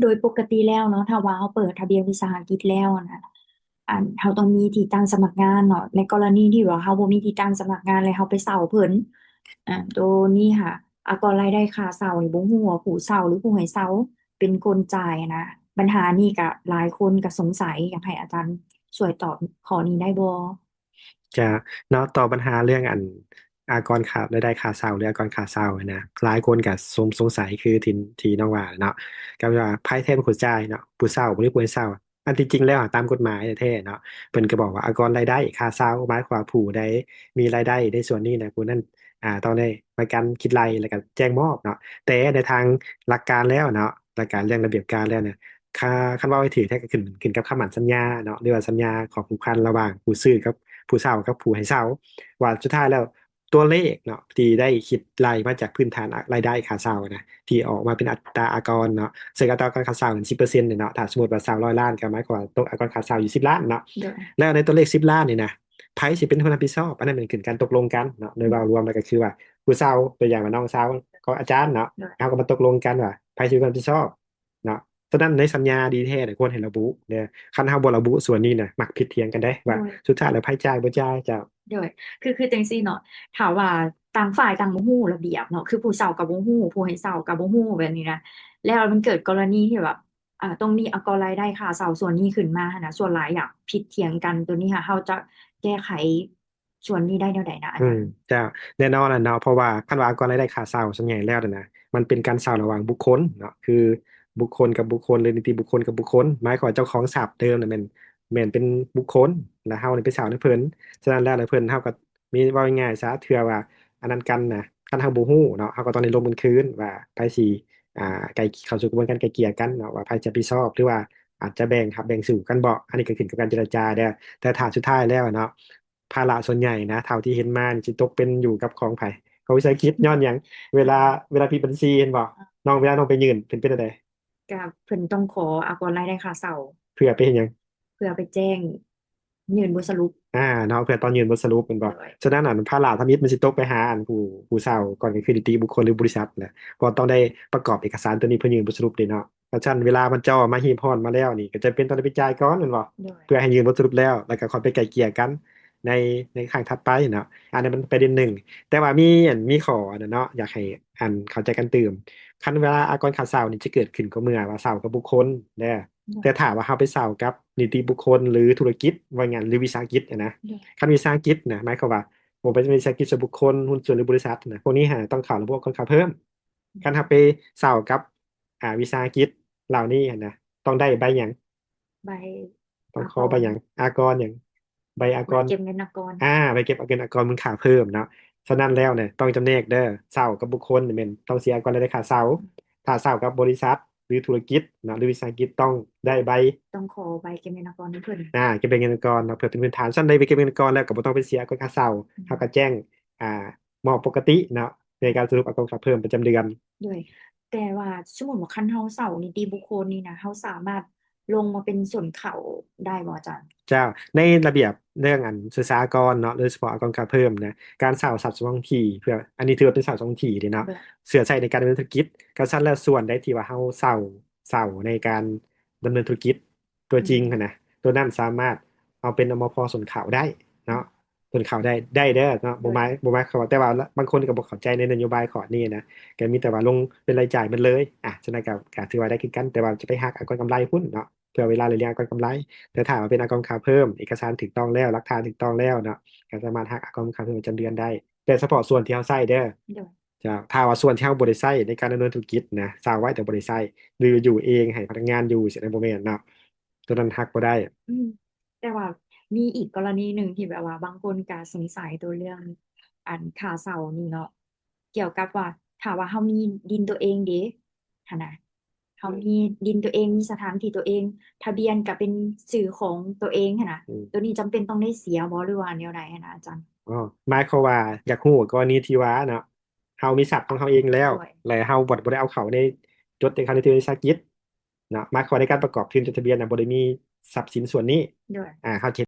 ໂດຍປົກກະຕິແລ້ວເນາະ ຖ້າວ່າເຮົາເປີດທະບຽນວິສາຫະກິດແລ້ວນະ ອັນ ເຮົາຕ້ອງມີທີ່ຕັ້ງສະໝັກງານເນາະ. ໃນກໍລະນີທີ່ວ່າເຮົາບໍ່ມີທີ່ຕັ້ງສະໝັກງານ ແລ້ວເຮົາໄປເຊົ່າເພິ່ນ ອາ ໂຕນີ້ຫາ ອາກອນລາຍໄດ້ຄ່າເຊົ່ານີ້ ບໍ່ຮູ້ວ່າຜູ້ເຊົ່າ ຫຼື ຜູ້ໃຫ້ເຊົ່າເປັນຄົນຈ່າຍນະ. ບັນຫານີ້ກະຫຼາຍຄົນກະສົງໄສ ຢາກໃຫ້ອາຈານຊ່ວຍຕອບຂໍ້ນີ້ໄດ້ບໍ່? ຈະເນາະ ຕໍ່ບັນຫາເລື່ອງອັນ ອາກອນຄ່າ ລາຍໄດ້ຄ່າເຊົ່າ ຫຼື ອາກອນຄ່າເຊົ່ານະ ຫຼາຍຄົນກະສົງ ສົງໄສຄືທີ່ ທີ່ນ້ອງວ່າເນາະ ກະແມ່ນວ່າໃຜແທ້ເປັນຄົນຈ່າຍເນາະ ຜູ້ເຊົ່າ ຫຼື ຜູ້ໃຫ້ເຊົ່າ. ອັນທີ່ຈິງແລ້ວຕາມກົດໝາຍແທ້ໆເນາະ ເພິ່ນກະບອກວ່າອາກອນລາຍໄດ້ຄ່າເຊົ່າ ໝາຍຄວາມວ່າຜູ້ໃດມີລາຍໄດ້ໃນສ່ວນນີ້ນະ ຜູ້ນັ້ນ ອ່າ ຕ້ອງໄດ້ປະກັນຄິດໄລ່ ແລ້ວກະແຈ້ງມອບເນາະ. ແຕ່ໃນທາງຫຼັກການແລ້ວເນາະ ຫຼັກການເລື່ອງລະບຽບການແລ້ວນະ ຄັນ ຄັນເວົ້າໃຫ້ຖືກແທ້ກະຂຶ້ນ ຂຶ້ນກັບຄຳໝັ້ນສັນຍາເນາະ ຫຼືວ່າສັນຍາຂໍ້ຜູກພັນລະຫວ່າງຜູ້ຊື້ກັບຜູ້ເຊົ່າກັບຜູ້ໃຫ້ເຊົ່າ ວ່າສຸດທ້າຍແລ້ວຕົວເລກເນາະ ທີ່ໄດ້ຄິດໄລ່ມາຈາກພື້ນຖານ ອາ ລາຍໄດ້ຄ່າເຊົ່ານະ ທີ່ອອກມາເປັນອັດຕາອາກອນເນາະ ເຊິ່ງອັດຕາອາກອນຄ່າເຊົ່າເປັນສິບເປີເຊັນເນາະ ຖ້າສົມມຸດວ່າຊາວ ຮ້ອຍລ້ານ ກະໝາຍຄວາມວ່າຕົກອາກອນຄ່າເຊົ່າຢູ່ສິບລ້ານເນາະ. ໂດຍ ແລ້ວໃນຕົວເລກສິບລ້ານນີ້ນະ ໃຜຊິເປັນຜູ້ຮັບຜິດຊອບ? ອັນນັ້ນແມ່ນຂຶ້ນການຕົກລົງກັນເນາະ ໂດຍເວົ້າລວມແລ້ວກະຄືວ່າ ຜູ້ເຊົ່າ ຕົວຢ່າງວ່ານ້ອງສາວຂອງອາຈານເນາະ ໂດຍ ເຮົາກະມາຕົກລົງກັນວ່າໃຜຊິເປັນຜູ້ຮັບຜິດຊອບເນາະ. ສະນັ້ນໃນສັນຍາດີແທ້ນະ ຄວນໃຫ້ລະບຸເດີ້ ຄັນເຮົາບໍ່ລະບຸສ່ວນນີ້ນະ ມັກຜິດຖຽງກັນເດ້ວ່າ ໂດຍ ສຸດທ້າຍແລ້ວໃຜຈ່າຍບໍ່ຈ່າຍ. ເຈົ້າ ໂດຍ ຄື ຄືຈັ່ງຊີ້ເນາະ ຖ້າວ່າຕ່າງຝ່າຍຕ່າງບໍ່ຮູ້ລະບຽບເນາະ ຄືຜູ້ເຊົ່າກະບໍ່ຮູ້ ຜູ້ໃຫ້ເຊົ່າກະບໍ່ຮູ້ແບບນີ້ນະ ແລ້ວມັນເກີດກໍລະນີທີ່ແບບ ອາ ຕ້ອງມີອາກອນລາຍໄດ້ຄ່າເຊົ່າສ່ວນນີ້ຂຶ້ນມາຫັ້ນນະ ສ່ວນຫຼາຍຢາກຜິດຖຽງກັນ ໂຕນີ້ຫາ ເຮົາຈະແກ້ໄຂສ່ວນນີ້ໄດ້ແນວໃດນະອາຈານ? ອືມ ເຈົ້າ ແນ່ນອນແຫຼະເນາະ ເພາະວ່າຄັນວ່າອາກອນລາຍໄດ້ຄ່າເຊົ່າສ່ວນໃຫຍ່ແລ້ວນະ ມັນເປັນການເຊົ່າລະຫວ່າງບຸກຄົນເນາະ ຄືບຸກຄົນກັບບຸກຄົນ ຫຼື ນິຕິບຸກຄົນກັບບຸກຄົນ ໝາຍຄວາມວ່າເຈົ້າຂອງຊັບເດີມນະແມ່ນ ແມ່ນເປັນບຸກຄົນ ແລະ ເຮົານີ້ໄປເຊົ່ານຳເພິ່ນ. ສະນັ້ນແລ້ວ ແລ້ວເພິ່ນ ເຮົາກະມີ ເວົ້າງ່າຍໆຊະ ເທື່ອວ່າອັນນັ້ນກັນນະ ຄັນເຮົາບໍ່ຮູ້ເນາະ ເຮົາກະຕ້ອງໄດ້ລົງເງິນຄືນວ່າໃຜຊິ ອ່າ ໄກ່ ເຂົ້າສູ່ກະບວນການໄກ່ເກ່ຍກັນເນາະ ວ່າໃຜຈະຮັບຜິດຊອບ ຫຼືວ່າອາດຈະແບ່ງຮັບແບ່ງສູ້ກັນເບາະ ອັນນີ້ກະຂຶ້ນກັບການເຈລະຈາເດີ້. ແຕ່ຖ້າສຸດທ້າຍແລ້ວເນາະ ພາລະສ່ວນໃຫຍ່ນະ ເທົ່າທີ່ເຫັນມານີ້ ຊິຕົກເປັນຢູ່ກັບຂອງໃຜ? ຂອງວິສາຫະກິດ. ຍ້ອນຫຍັງ? ເວລາ ເວລາປິດບັນຊີເຫັນບໍ່? ນ້ອງ ເວລານ້ອງໄປຍື່ນ ເພິ່ນເປັນແນວໃດ? ກະເພິ່ນຕ້ອງຂໍອາກອນລາຍໄດ້ຄ່າເຊົ່າ. ເພື່ອໄປເຮັດຫຍັງ? ເພື່ອໄປແຈ້ງຍື່ນບົດສະຫຼຸບ. ອາ ເນາະ ເພື່ອຕອນຍື່ນບົດສະຫຼຸບແມ່ນບໍ່? ໂດຍ. ສະນັ້ນ ອັນ ພາລະທຳອິດມັນຊິຕົກໄປຫາ ອັນ ຜູ້ ຜູ້ເຊົ່າກ່ອນ ກະຄືນິຕິບຸກຄົນ ຫຼື ບໍລິສັດແຫຼະ ເພາະຕ້ອງໄດ້ປະກອບເອກະສານໂຕນີ້ເພື່ອຍື່ນບົດສະຫຼຸບເດ້ເນາະ. ເພາະສະນັ້ນ ເວລາມັນເຈົ້າມາຮີບຮ້ອນມາແລ້ວນີ້ ກະຈຳເປັນຕ້ອງໄດ້ໄປຈ່າຍກ່ອນແມ່ນບໍ່? ໂດຍ. ເພື່ອໃຫ້ຍື່ນບົດສະຫຼຸບແລ້ວ ແລ້ວກະຄ່ອຍໄປໄກ່ເກ່ຍກັນໃນ ໃນຄັ້ງຖັດໄປເນາະ. ອັນນັ້ນມັນປະເດັນໜຶ່ງ ແຕ່ວ່າມີ ອັນ ມີຂໍ້ ອັນນັ້ນເນາະ ຢາກໃຫ້ ອັນ ເຂົ້າໃຈກັນຕື່ມ ຄັນເວລາອາກອນຄ່າເຊົ່ານີ້ຈະເກີດຂຶ້ນກໍເມື່ອວ່າເຊົ່າກັບບຸກຄົນເດີ້. ໂດຍ. ແຕ່ຖ້າວ່າເຮົາໄປເຊົ່າກັບນິຕິບຸກຄົນ ຫຼື ທຸລະກິດ ວ່າງານ ຫຼື ວິສາຫະກິດຫັ້ນນະ. ໂດຍ. ຄັນວິສາຫະກິດນະ ໝາຍຄວາມວ່າບໍ່ເປັນວິສາຫະກິດສ່ວນບຸກຄົນ ຫຸ້ນສ່ວນ ຫຼື ບໍລິສັດນະ ພວກນີ້ຫາຕ້ອງເຂົ້າລະບົບອາກອນຄ່າເພີ່ມ. ໂດຍ. ຄັນເຮົາໄປເຊົ່າກັບ ອາ ວິສາຫະກິດເຫຼົ່ານີ້ຫັ້ນນະ ຕ້ອງໄດ້ໃບຫຍັງ? ໃບ ຕ້ອງຂໍໃບຫຍັງ? ອາກອນຫຍັງ? ໃບອາກອນ ໃບເກັບເງິນອາກອນ. ອາ ໃບເກັບເງິນອາກອນມູນຄ່າເພີ່ມເນາະ. ສະນັ້ນແລ້ວນະ ຕ້ອງຈຳແນກເດີ້ ເຊົ່າກັບບຸກຄົນນີ້ແມ່ນຕ້ອງເສຍອາກອນລາຍໄດ້ຄ່າເຊົ່າ. ອືມ. ຖ້າເຊົ່າກັບບໍລິສັດ ຫຼື ທຸລະກິດເນາະ ຫຼື ວິສາຫະກິດ ຕ້ອງໄດ້ໃບ ຕ້ອງຂໍໃບເກັບເງິນອາກອນນຳເພິ່ນ. ອາ ເກັບເງິນອາກອນເນາະ ເພື່ອເປັນພື້ນຖານ. ຊັ້ນໄດ້ໃບເກັບເງິນອາກອນແລ້ວ ກະບໍ່ຕ້ອງໄປເສຍອາກອນຄ່າເຊົ່າ. ອືມ. ເຮົາກະແຈ້ງ ອາ ມອບປົກກະຕິເນາະ ໃນການສະຫຼຸບອາກອນຄ່າເພີ່ມປະຈຳເດືອນ. ໂດຍ. ແຕ່ວ່າສົມມຸດວ່າຄັນເຮົາເຊົ່ານິຕິບຸກຄົນນີ້ນະ ເຮົາສາມາດລົງມາເປັນຊົນເຜົ່າໄດ້ບໍ່ອາຈານ? ເຈົ້າ ໃນລະບຽບເລື່ອງອັນເສື້ອຊາອາກອນເນາະ ໂດຍສະເພາະອາກອນຄ່າເພີ່ມນະ ການເຊົ່າຊັບສະຫວັງທີ່ ເພື່ອ ອັນນີ້ຖືວ່າເປັນຊັບສະຫວັງທີ່ເດ້ເນາະ. ໂດຍ. ເພື່ອໃຊ້ໃນການດຳເນີນທຸລະກິດ ກະຊັ້ນແລ້ວສ່ວນໃດທີ່ວ່າເຮົາເຊົ່າ ເຊົ່າໃນການດຳເນີນທຸລະກິດຕົວຈິງຫັ້ນນະ ໂຕນັ້ນສາມາດເອົາເປັນ ອມພ ຊົນເຜົ່າໄດ້ເນາະ. ໂດຍ. ເພິ່ນເຂົ້າໄດ້ ໄດ້ເດີ້ເນາະ ບໍ່ໝາຍ ບໍ່ໝາຍຄວາມວ່າ ແຕ່ວ່າລະ ບາງຄົນກະບໍ່ເຂົ້າໃຈໃນນະໂຍບາຍຂໍ້ນີ້ນະ ກະມີແຕ່ວ່າລົງເປັນລາຍຈ່າຍໝົດເລີຍ. ອາ ສະນັ້ນກະ ກະຖືວ່າໄດ້ຄືກັນ ແຕ່ວ່າຈະໄປຫັກອາກອນກຳໄລພຸ້ນເນາະ ເພື່ອເວລາໄລ່ລຽງອາກອນກຳໄລ. ແຕ່ຖ້າວ່າເປັນອາກອນຄ່າເພີ່ມ ເອກະສານຖືກຕ້ອງແລ້ວ ຫຼັກຖານຖືກຕ້ອງແລ້ວເນາະ ກະສາມາດຫັກອາກອນຄ່າເພີ່ມປະຈຳເດືອນໄດ້ ແຕ່ສະເພາະສ່ວນທີ່ເຮົາໃຊ້ເດີ້. ໂດຍ. ເຈົ້າ ຖ້າວ່າສ່ວນທີ່ເຮົາບໍ່ໄດ້ໃຊ້ໃນການດຳເນີນທຸລະກິດນະ ເຊົ່າໄວ້ແຕ່ບໍ່ໄດ້ໃຊ້ ຫຼື ຢູ່ເອງໃຫ້ພະນັກງານຢູ່ ຊີ້ນະ ບໍ່ແມ່ນເນາະ ໂຕນັ້ນຫັກບໍ່ໄດ້. ອືມ. ແຕ່ວ່າມີອີກກໍລະນີໜຶ່ງທີ່ແບບວ່າບາງຄົນກະສົງໄສໂຕເລື່ອງອັນຄ່າເຊົ່ານີ້ເນາະ ກ່ຽວກັບວ່າຖ້າວ່າເຮົາມີດິນໂຕເອງເດ ຫັ້ນນະ ເຮົາມີດິນໂຕເອງ ມີສະຖານທີ່ໂຕເອງ ທະບຽນກະເປັນຊື່ຂອງໂຕເອງຫັ້ນນະ. ອືມ. ໂຕນີ້ຈຳເປັນຕ້ອງໄດ້ເສຍບໍ່ ຫຼືວ່າແນວໃດຫັ້ນນະອາຈານ? ອໍ ໝາຍຄວາມວ່າຢາກຮູ້ກໍລະນີທີ່ວ່າເນາະ ເຮົາມີຊັບຂອງເຮົາເອງແລ້ວ ໂດຍ. ແລະ ເຮົາບໍ່ ບໍ່ໄດ້ເອົາເຂົ້າໃນ ຈົດໃນເຂົ້າໃນທີ່ວິສາຫະກິດເນາະ ໝາຍຄວາມໃນການປະກອບທຶນຈົດທະບຽນນະ ບໍ່ໄດ້ມີຊັບສິນສ່ວນນີ້. ໂດຍ. ອາ ເຮົາຈະ